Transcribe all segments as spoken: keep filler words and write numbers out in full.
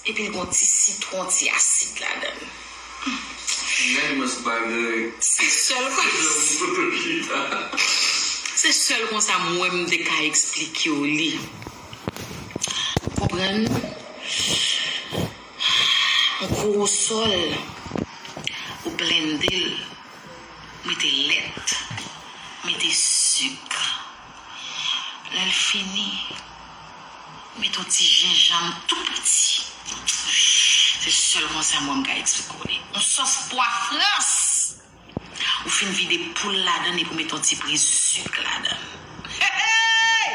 Epi l gen yon ti sitwon, ti asid ladan l. Gade mwen sou bagay. Se sèl kon- Se sèl konsa m wè m te ka eksplike w li. Konprann? Yon gwo sòl, ou blende l, mete lèt, mete sik. Lè l fini, mete yon ti jenjanm tou piti. Se sèl konsa mwen m ka eksplike w li. Yon sòs pwa frans. Ou fin vide poul ladan l epi w mete yon ti priz sik ladan l. Hey, hey!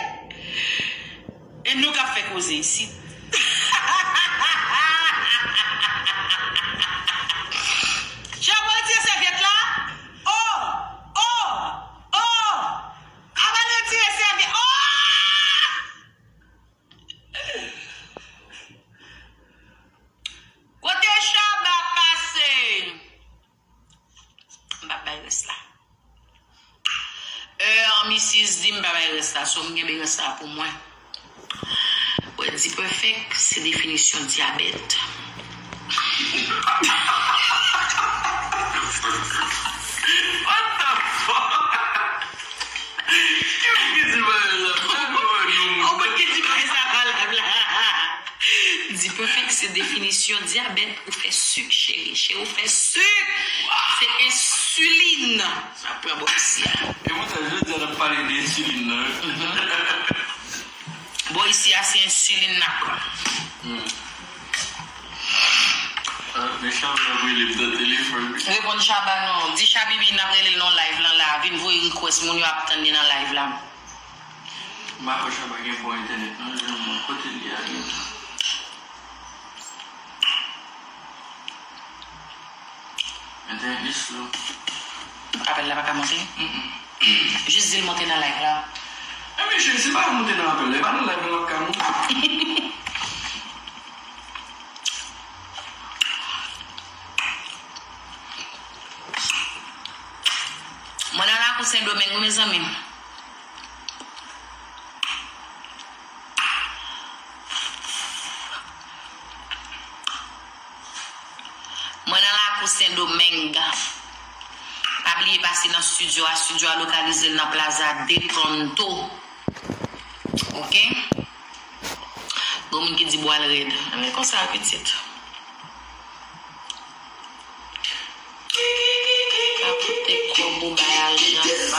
E nou k ap fè koze isit. Jan mwen retire sèvyèt la? Oh! Oh! Oh! Avan retire sèvyèt. Oh! Kote Chaba pase? M p ap bay rès la. Heure misis di m pa bay rès la, so m kenbe rès la pou mwen. Wè, D-Perfect se definisyon dyabèt. What the fuck? Ki moun ki di bagay sa? Ou konn ki di bagay sa pa live la? D-Perfect se definisyon dyabèt. Ou fè sik, cheri. Cheri, ou fè sik. Se ensilin. Sa pran bò isi a. E mwen, sa, jodi a, n ap pale de ensilin nan, wi. Bò isi a, se ensilin n ap pran. Hmm. Ah, men Chaba ap rele m nan telefòn. Reponn Chaba non. Di Chabibi n ap rele l nan live lan la. Vin voye request moun yo ap tann li nan live la. M pa kwè Chaba gen bon entènèt non, jan mwen kote li a gen. Entènèt li slow. Apèl la pa ka monte? Mm-mm. Jis di l monte nan live la. Ebyen, cheri, se pa monte nan apèl la, e pa nan live la l ap ka monte. Mwen nan lakou Sendomeng, wi, mezanmi. Mwen nan lakou Sendomeng. Pa bliye pase nan estidyo a. Estidyo a lokalize l nan Plaza de Pronto. Oke? Gon moun ki di bwa l rèd. Men konsa, pitit. Pa koute kòb ou bay ajans.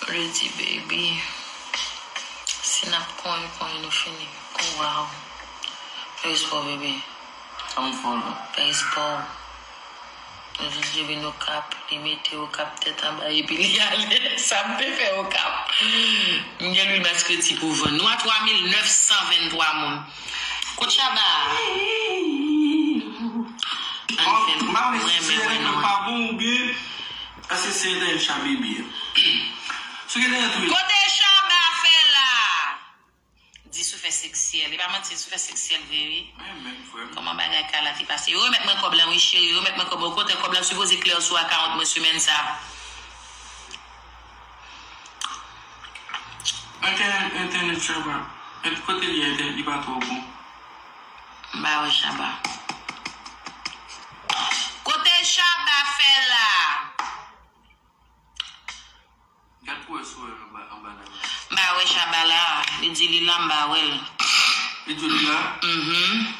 Redi baby. Si n ap konyen, konyen nou fini. Oh, wow. Fè espò, bebe. Sa m fè w la? Fè espò. Li vin Okap, li mete Okap tèt anba epi li ale. Sa m te fè Okap. M gen lwil baz kredi pou vann. Nou a twa mil nèf san venntwa moun. Kot Chaba? Ann fè m renmen wè nou. Pa bon oubyen? Èske se entènèt Chabibi a? Si w gen entènèt wi. Kote Chaba fè la? Di sou fè seksyèl. E pa manti, sou fè seksyèl vre, wi. Mwen menm, frè m. Kòman bagay Kala te pase? Yo remèt mwen kòb la, wi, cheri. Yo remèt mwen kòb la. Okontrè, kòb la sipoze klè sou akawont mwen semèn sa. Entènèt, entènèt Chaba. Kote li, entènèt li pa twò bon. M pa wè Chaba. Kote Chaba fè la? Gad pou wè si w wè l anba, anba dam la. M pa wè Chaba la. Li di li la, m pa wè l. Li di w li la? Mhm.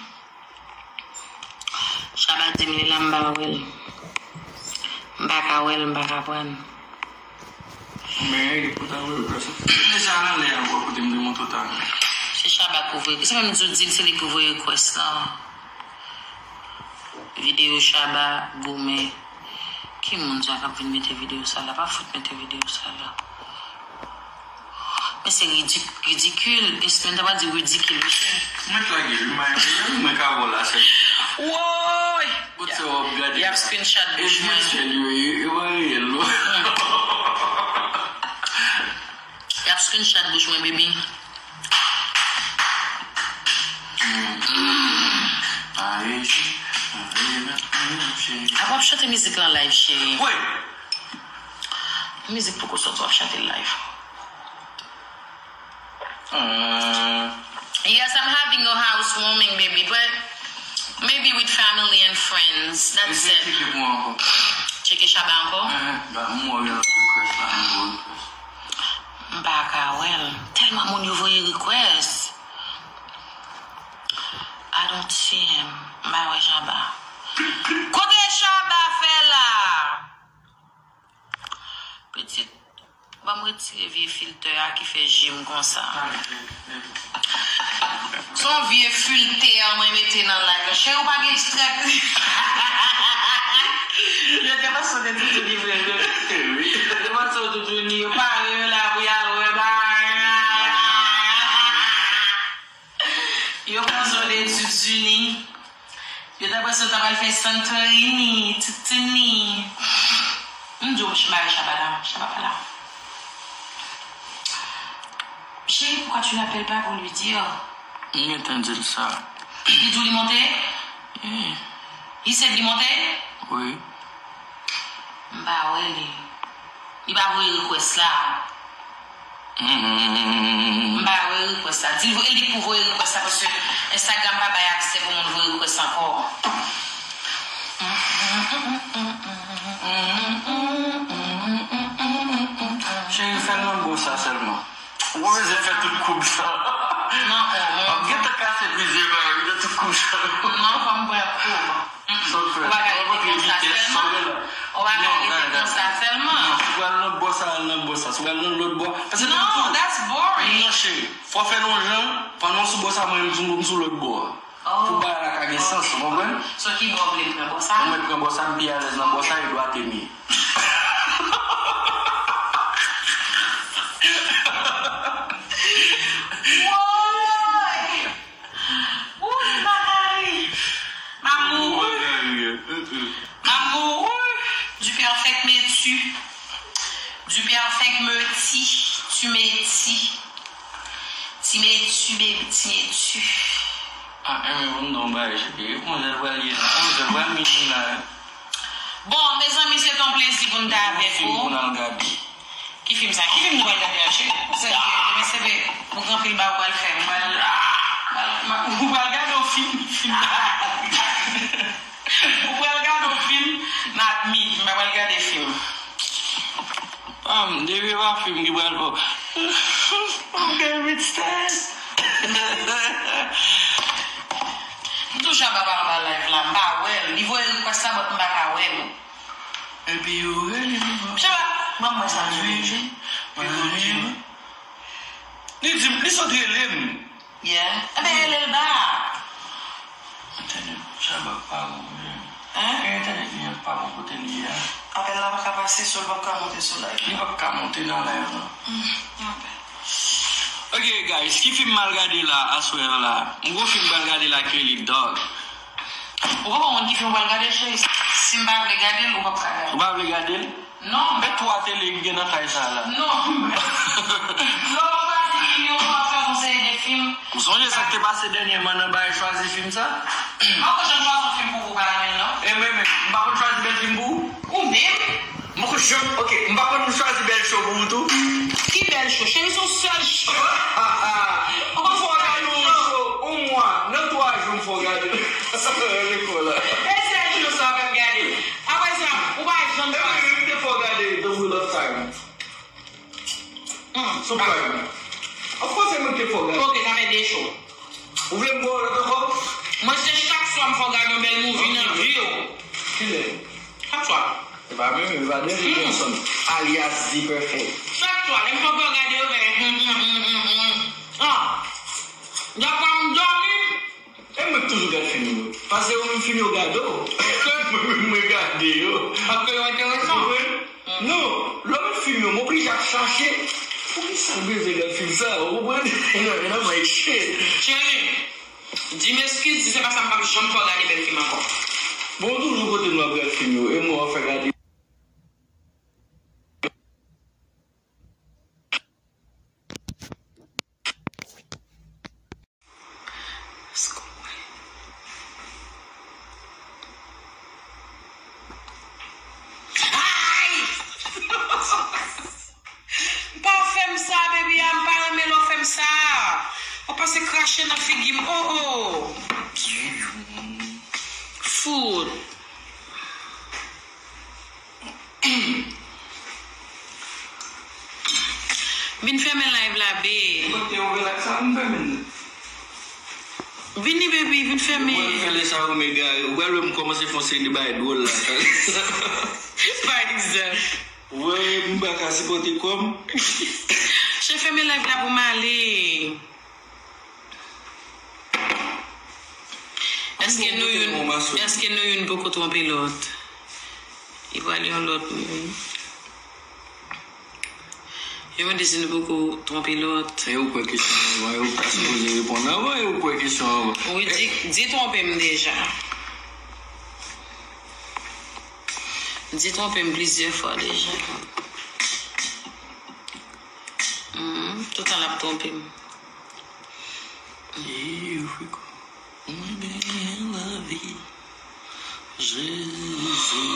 Chaba di m li la, m pa wè l. M pa ka wè l, m pa ka pran l. Men, ou ta wè l, pèsonn. Deja nan lè a, wè kote m te montre w talè. Se Chaba k ouvri. Se menm di w di l, se li k ouvri request lan. Videyo Chaba goumen. Ki moun sa k ap vin mete videyo sa la? Pa fout mete videyo sa la. Men se ridik-, ridikil. Espen ta pa di ridikil, mesye. Mwen t lage l, mwen, mwen ka wè la, se. Woy! Kote w ap gade? Y ap screenshot bouch mwen. E visuel yo, e, e pa reyèl, non. Y ap screenshot bouch mwen, baby. Apa w ap chante mizik lan live, cheri? Wi. Mizik poko soti, w ap chante l live. Mm. Yes, I'm having a housewarming, baby, but maybe with family and friends. That's it. Tcheke pou ankò. Tcheke Shabba ankò? Mm, ba, m wè w gen request la, nouvo request. M pa ka wè l. Tèlman moun yo voye request. I don't see him. M pa wè Shabba. Kote Shabba fè la? Pitit, ban m retire vye filtè a ki fè je m konsa. Se yon vye filtè mwen mete nan live la. Cheri, ou pa gen strès. Yo te panse w te Dieudonné vre, vre. Yo te panse w Dieudonné. Yo pare yo la pou y al wè bagay. Yo panse w te Dieudonné. Yo ta panse w ta pral fè Santorini, Titini. M di w, m chita Shabba la, Shabba pa la. Chérie, pourquoi tu l'appelles pas pour lui dire? M gentan di l sa. Li di w li monte? Wi. Li sèt li monte? Wi. M pa wè li. Li pa voye request la. M pa wè request la. Di l vo-, e li pou voye request la, paske Instagram pa bay aksè pou moun voye request ankò. Cheri, fè l nan bò sa sèlman. Ou pa bezwen fè tout koub sa. Non, non. W ap gentan kase plizyè bagay nan tout koub sa. Non, fò m pran koub. Sa w fè? Ou pa ka rete konsa sèlman. Ou pa ka rete konsa sèlman. Non, si w pral nan bò sa, al nan bò sa. Si w pral nan lòt bò, paske non, that's boring. Non, cheri. Fò w fè l yon jan, pandan w sou bò sa, mwen menm, m sou, m sou lòt bò a. Pou bagay la ka gen sans, ou konprann? So, ki bò w vle m pran? Bò sa? Mwen pran bò sa, m pi alèz nan bò sa, e dwat e m ye. Woy! Ooh, m pa ka ri. M ap mouri. M ap mouri. Du perfect me tue. Du perfect me tue. Tu me tues. Ti me tue, baby, ti me tue. Ah, enben, bon, non, bay, cheri, konjè l pral ye la. Konjè l pral mini la. Bon, mezanmi, se te yon plezi pou n te avèk ou. Bon, fim pou n al gade. Ki fim sa? Ki fim nou pral gade a, cheri? Sèke, demen sèke, nou gen anpil bagay pou al fè. Mwen pral, mwen pral, mwen pral gade yon fim, fim la. Ou pral gade yon fim, not me, m pa pral gade fim. Ah, m depi pa fim ki pral fè. Ok, Rich Stars. M tou Shabba pa anba live la, m pa wè l. Li voye request la, but m pa ka wè l. Epi yo rele m. Shabba, ban m wè sa, jwe, jwe. Li di m, li sot rele m. Yeah. Enben, rele l bak. Entènèt Shabba pa bon, men. Hein? Entènèt li an pa bon kote li ye a. Apèl la pa ka pase, so l p ap ka monte sou live. Li p ap ka monte nan live, non. Hmm, apèl. Ok, guys, ki fim m al gade la, aswè an la? M gon fim m al gade la ki rele Dark. Ou pa konn ki fim w pral gade, cheri? Si m pa vle gade l, ou p ap ka gade l. Ou pa vle gade l? Non. E twa tele ki gen nan kay sa a la. Non. Lè w chwazi fim yo, w ap fè yon seri de fim. Ou sonje sa k te pase dènyèman nan bagay chwazi fim sa? M poko janm chwazi yon fim pou ou, pa renmen l, non. E mwen menm, m pa konn chwazi bèl fim pou ou? Ou menm? M poko janm, ok, m pa konn chwazi bèl cho pou ou tou? Ki bèl cho? Cheri, se yon sèl cho. Ou fè w gade yon cho, yon mwa, nan twa jou m fè w gade. Lekòl la. E sèl cho sa w ap gade. Apre sa, ou pa janm chwazi. Epi, epi te fè w gade The Wheel of Time. Hmm. Sou Prime. Of course, se mwen ki te fè w gade. Ok, sa fè de cho. Ou vle m ba w lòt ankò? Mwen, se chak swa m fè w gade yon bèl movie nan vi w. Kilè? Chak swa. E pa menm, e pa Denzel Johnson, alias The Perfect. Chak swa, lè m fè w gade yo, fè, hmm, hmm, hmm, hmm, hmm. Ah. Dapre m dòmi. E mwen k toujou gad fim yo. Paske yo menm fim yo gade w. Mwen menm mwen gade yo. Paske yo enteresan. Ou konprann? Non, lè w met fim yo, m oblije ap chache. Poukisa m bezwen gad fim sa? Ou konprann? Non, non, my shit. Cheri, di m eskiz, di se pa sa m p ap janm fè w gade bèl fim ankò. Bon, toujou kote m ap gad fim yo, e mwen w ap fè gade. Ay! Pa fè m sa, baby, a, m pa renmen lè w fè m sa. Vin fèmen live la, be. Kote ouvè live sa, m fèmen. Vini, baby, vin fèmen. Mwen fè lè sa, Omega, ou pral wè m kòmanse fè yon seri de bagay dwòl la. Pa egzanp. Ou wè, m pa ka sipòte kò m. Che, fèmen live la pou m ale. Èske nou youn, èske nou youn poko twonpe lòt? Li pral yon lòt moun. Yo mande si nou poko twonpe lòt. E ou kwè kesyon an avan, e ou ta sipoze reponn avan, e ou kwè kesyon an avan. Wi, di, di twonpe m deja. Di twonpe m plizyè fwa deja. Mhm, toutan l ap twonpe m. Mwen genyen lavi. Jezi.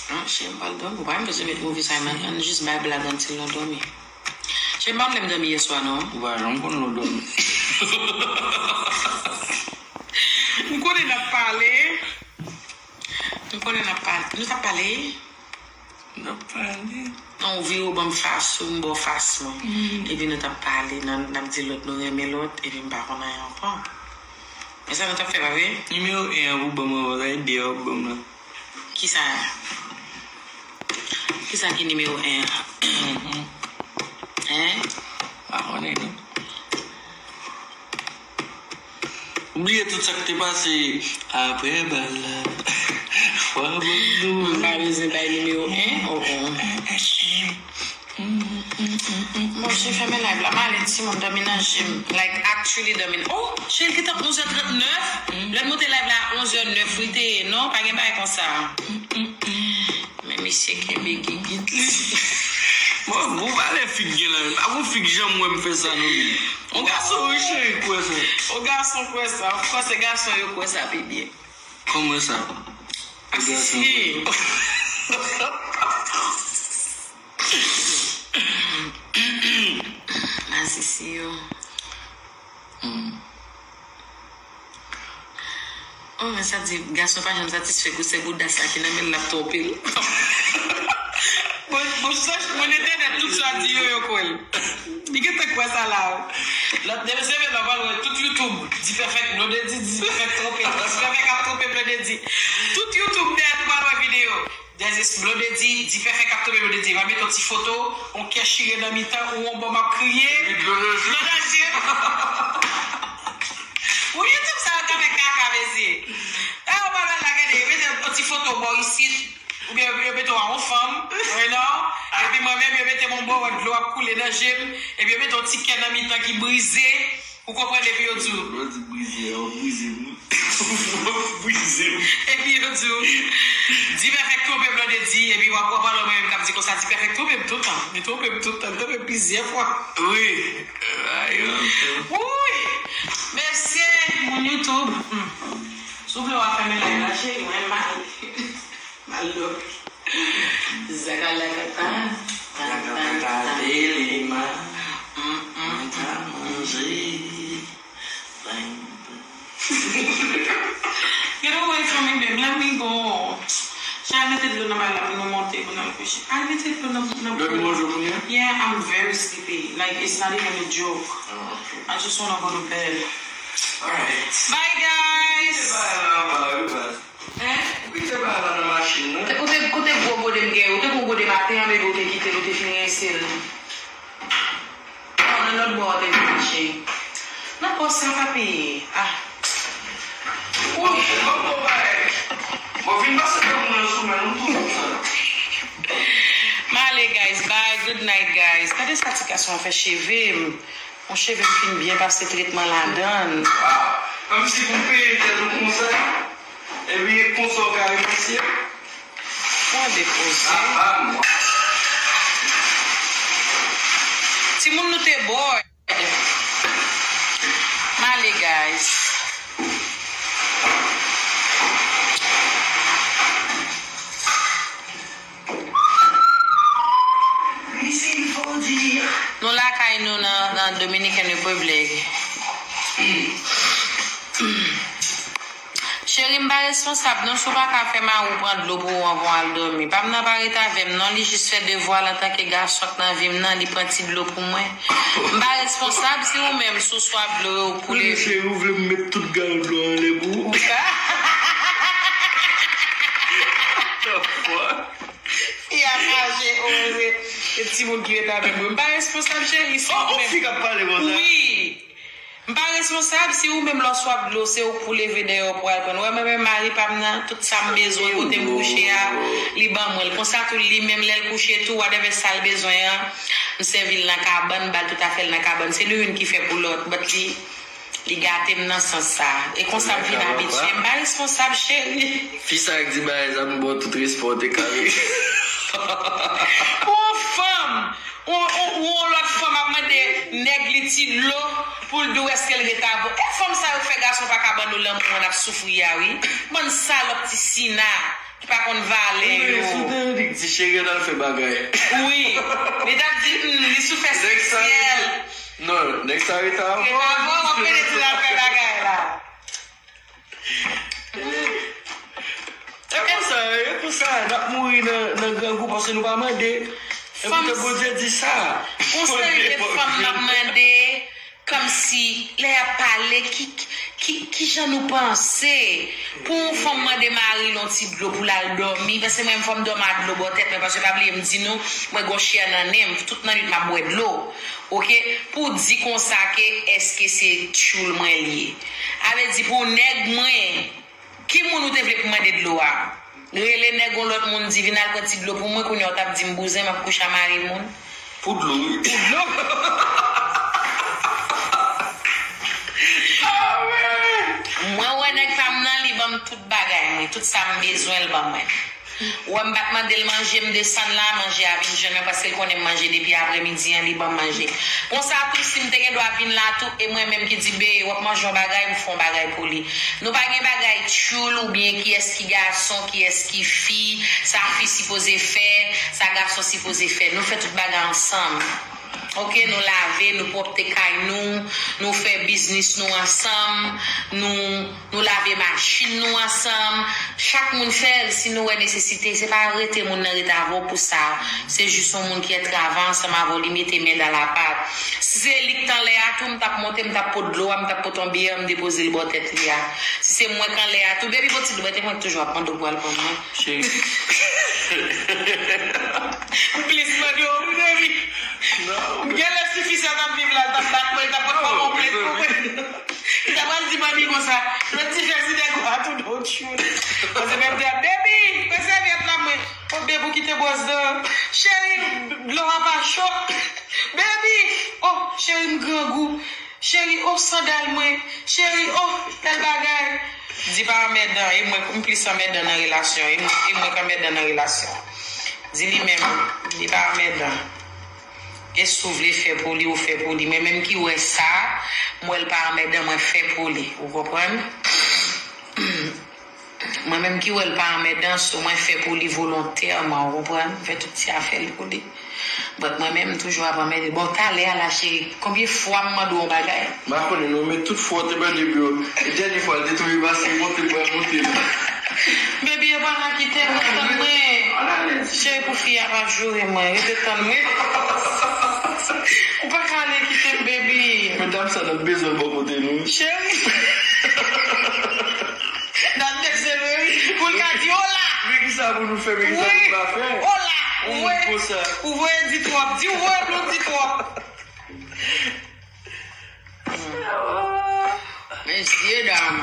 Ah, chen m pral dòmi. Ou pa menm bezwen met movie sa, man. Ann jis bay blag ann ti l nan dòmi. Chen m pa konn lè m dòmi yèswa, non. Ou pa janm konn lè w dòmi. M konnen n ap pale. M konnen n ap pale. Nou t ap pale. N ap pale. Non, ou vire w ban m fas ou, m ba w fas mwen. Mm. Epi nou t ap pale, nan, n ap di lòt nou renmen lòt, epi m pa konn anyen ankò. E sa nou t ap fè, pa vre? Nimewo en an pou ban m avan, sa e de a w ap ban m la. Kisa? Kisa ki nimewo en an? Hein? Pa konnen, non. Ou bliye tout sa k te pase apre bal la. Fò ban nou. M pa bezwen bay nimewo en. Oh, oh. Monchè, fèmen live la. M ale, timoun dòmi nan je m. Like, actually dòmi. Oh, cheri, li gentan onz è trannèf. Lè n monte live la a onz è nèf, wi, te ye. Non, pa gen bagay konsa. Men misye kenbe gigit li. Mwen, gwo valè fig gen la menm. Pa gon fig janm wè m fè sa non menm. On gason wi cheri kwè sa. On gason kwè sa. Of course, se gason yo kwè sa pi byen. Kòman sa? Asisi. Asisi yo. Hmm. Oh, men sa di, gason pa janm satisfè gwosè bouda sa ki nan men l, l ap twonpe l. Bon, bon, sa, mwen entènèt, tout sa di yo, yo kwè l. Li gentan kwè sa la. Lòt, demen se lòt, pral wè tout YouTube, Dipèfèk, Blondedy, Dipèfèk twonpe, Dipèfèk ap twonpe Blondedy. Tout YouTube, dèyè nou pral wè videyo. Dèzis Blondedy, Dipèfèk ap twonpe Blondedy. Va mete yon ti foto, yon kè chire nan mitan, ou yon bòm ap kriye. Nan je. Ou YouTube sa yo ka fè kaka, mesye. E, ou pa wè la, gade, yo mete yon ti foto bò isit. Oubyen yo mete w a yon fanm, you know, epi mwen menm, yo mete m yon bò, wè dlo ap koule nan je m, epi yo mete yon ti kè nan mitan ki brize, ou konprann, epi yo di w. Yo di brize, yo brize m. Brize m. Epi yo di w, Dipèfèk twonpe Blondedy, epi w ap, w ap wè mwen menm k ap di konsa, Dipèfèk twonpe m tout tan, li twonpe m tout tan, li twonpe m plizyè fwa. Wi. Ay, ok. Wouy! Mesye, moun YouTube. Hmm. Si w vle w a fèmen live la, cheri, mwen mal. Mal dòmi. Zakalakata. Zakalakata, delima. Mm, mm, mm, mm. Manje. Bang, bang. Get away from me, babe. Let me go. Al mete dlo nan bal la pou nou monte, pou n al kouche. Al mete dlo nan, nan bal la. Lè nou manje kounye a? Yeah, I'm very sleepy. Like, it's not even a joke. Oh, okay. I just wanna go to bed. Alright. Bye, guys. Bye, bye, bye, bye. Hein? Ou kite bagay la nan machin nan. Ou te, kote gwo gode m gen? Ou te pran gode maten an, baby, ou te kite l, ou te fin rense l. Non, nan lòt bò a, ou te vin mache. Nan bò sa, papi. Ah. Wi. Bon, bon, bagay. Bon, vin pase nan moun nan sou men, nou tou konsa. M ale, guys. Bye. Good night, guys. Gade sa ti gason an fè cheve m. Bon, cheve m fin byen pase tretman ladan l. Waw. Kòmsi pou m peye tèt ou konsa. Epi konsa w ka remasye. Tande koze. Apa mwen. Timoun nou te bored. M ale, guys. Nou lakay nou nan, nan Dominican Republic. Cheri, M pa responsab non, si w pa ka fè mari w pran dlo pou ou anvan w al dòmi. Pa m nan pa ret avè m non, li jis fè devwa l antanke gason k nan vi m nan, li pran ti dlo pou mwen. M pa responsab si ou menm si w swaf dlo e ou pou leve. Cheri, ou vle m met tout galon dlo anlè pou ou? The fuck? Fi a chaje, o, e, e timoun ki ret avè m. M pa responsab, cheri, si ou menm. Oh, fi k ap pale konsa. Wi. M pa responsab si ou menm lè w swaf dlo, se ou k pou leve dèyè w pou al pran. Ou wè mwen menm mari pa m nan, tout sa m bezwen kote m kouche a, li ban mwen l. Konsa tou li menm lè l kouche tou, whatever sa l bezwen an, m sèvi l nan kabann, m ba l tout afè l nan kabann. Se nou youn ki fè pou lòt, but li, li gate m nan sans sa. E konsa m vin abitye, m pa responsab, cheri. Fi sa k di bagay sa, m ba w tout respè w te ka. Pou yon fanm, yon, yon, yon lòt fanm ap mande nèg li ti dlo pou l di w èske l ret avè w. E fanm sa yo k fè gason pa ka ban nou lanmou an n ap soufri a, wi. Bann salòp ti sina ki pa konn valè yo. Wi, sou tande li di cheri an al fè bagay. Wi. Li t ap di, hmm, li sou fè seksyèl. Non, nèg sa ret avè w. Ret avè w, w ap mete ti al fè bagay la. E konsa, e konsa, n ap mouri nan, nan grangou paske nou pa mande. E poutèt Bondye di sa. Gon seri de fanm m ap mande, kòmsi, lè y ap pale, ki, ki, ki jan nou panse? Pou yon fanm mande mari l yon ti dlo pou l al dòmi, paske mwen menm fò m dòmi ak dlo bò tèt mwen, paske pa bliye m di nou, mwen gon chè nan nen m, tout nan nwit m ap bwè dlo. Oke, pou di konsa ke èske se tchoul mwen li ye? A vle di pou nèg mwen, ki moun ou te vle pou mande dlo a? Rele nèg yon lòt moun di vin al pran ti dlo pou mwen, kounye a w t ap di m bouzen, m ap kouche a mari moun. Pou dlo, wi. Pou dlo. Mwen wè nèg pa m nan, li ban m tout bagay mwen, tout sa m bezwen, l ban mwen. Ou wè m pa t mande l manje, m desann la, manje a vin jwenn mwen paske l konnen m manje depi aprèmidi an, li ban m manje. Konsa tou, si m te gen dwa vin la tou, e mwen menm ki di, be, w ap manje yon bagay, m fè yon bagay pou li. Nou pa gen bagay tchoul oubyen kiyès ki gason, kiyès ki fi, sa fi sipoze fè, sa gason sipoze fè. Nou fè tout bagay ansanm. Oke, nou lave, nou pwòpte kay nou, nou fè biznis nou ansanm, nou, nou lave machin nou ansanm. Chak moun fè l, si nou wè nesesite, se pa rete moun nan ret avè w pou sa. Se jis yon moun ki ap travay ansanm avè w, li mete men dan lapat. Si se li k t anlè a tou, m t ap monte, m t ap pot dlo a, m t ap pot yon byè, m depoze l bò tèt li a. Si se mwen k anlè a tou, baby, bon ti dlo, mete mwen toujou ap mande w pou al pran mwen. Cheri. M plis mande w, wi, baby. Non. Genlè si fi sa t ap viv la, l t ap bat mwen, l t ap pot mwen yon plent pou mwen. Li ta pral di manmi konsa, lòt ti fè si nèg ou a tou non tchoul. Mwen se menm te ap, baby, pran sèvyèt la mwen. Oh, baby, ou kite bwòs dan. Cheri, dlo a pa cho. Baby, oh, cheri, m grangou. Cheri, oh, sandal mwen. Cheri, oh, tèl bagay. Di pa anmèdan, e mwen, m plis anmèdan nan relasyon. E mwen, e mwen k anmèdan nan relasyon. Di li menm, li pa anmèdan. E si w vle fè pou li, ou fè pou li. Men menm ki wè sa, m wè l pa anmèdan, mwen fè pou li. Ou konprann? Mwen menm ki wè l pa anmèdan, so mwen fè pou li volontèman, ou konprann? M fè tout ti afè l pou li. But mwen menm, m toujou ap anmède. Bon, talè a la, cheri, konbyen fwa m mande w yon bagay? M pa konnen non, men tout fwa w te mande pou yo, e dènye fwa l te tonbe pase, monte l pral monte l. Baby, yo pa ka kite m, tann mwen. Cheri, pou fi a pa joure mwen, rete tann mwen. Ou pa ka ale kite m, baby. Men dam sa n ap bezwen l bò kote nou. Cheri. N ap bezwen l, wi. Pou l ka di, hola. Men kisa pou nou fè, men kisa pou nou pa fè? Hola. Ou voye, ou voye di twòp. Di ou voye blond di twòp. Mesye dam.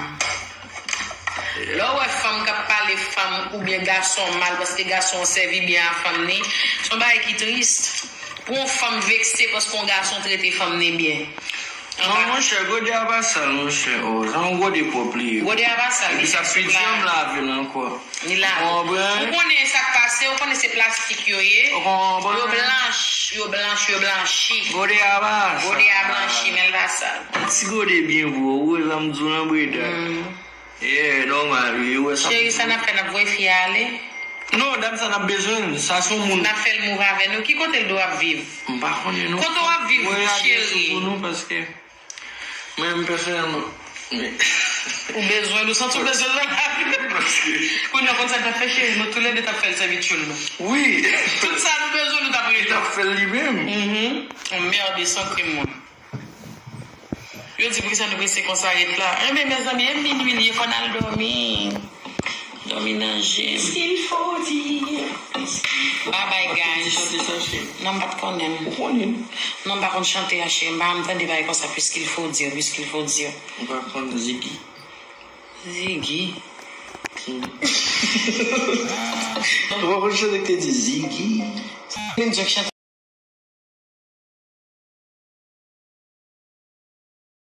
Lè w wè fanm k ap pale fanm oubyen gason mal paske gason an sèvi byen a fanm ni, se yon bagay ki tris. Pou yon fanm vekse paske yon gason trete fanm ni byen. Non, monchè, gode a pa sal, monchè. Oh, se yon gode pwòp li ye. Gode a pa sal, li sèk sou dyanm. Li la. Li la. Ou konprann? Ou konnen sa k pase, ou konnen se plastik yo ye. Ou konprann? Yo blanch, yo blanch, yo blanchi. Gode a pa sal. Gode a blanchi, men l pa sal. Ti gode byen pou ou, ou wè sa m di w nan breda. Yeah, nòmal, wi, ou wè sa. Cheri, sa n ap fè, n ap voye fi a ale? Non, dam sa n ap bezwen l, sa se yon moun. N ap fè l move avè nou. Ki kote l dwe ap viv? M pa konnen non. Kote w ap viv, cheri? Voye adrès ou pou nou, paske mwen menm pèsonèlman, men, Ou bezwen l, ou santi w bezwen l nan lavi. Kounye a, konn sa n t ap fè, cheri? Nou toulède t ap fè l sèvi tchoul nou. Wi. Tout sa nou bezwen, nou t ap Li rele. T ap fè l li menm. Mhm. Yon merde san krim, moun. Yo di, poukisa nou prese konsa ret la? Enben, mezanmi, e minwi li ye, fò n al dòmi. Dòmi nan je m. Il faut dire. Bye bye, guys. Chante sa, cheri. Non, m pa t konnen. Ou konnen. Non, m pa konn chante a, cheri. M pa janm tande bagay konsa, puisqu'il faut dire, puisqu'il faut dire. Ou pa konn Ziggy. Ziggy. Ou pa konn chante ki te di Ziggy. Menm jan k chante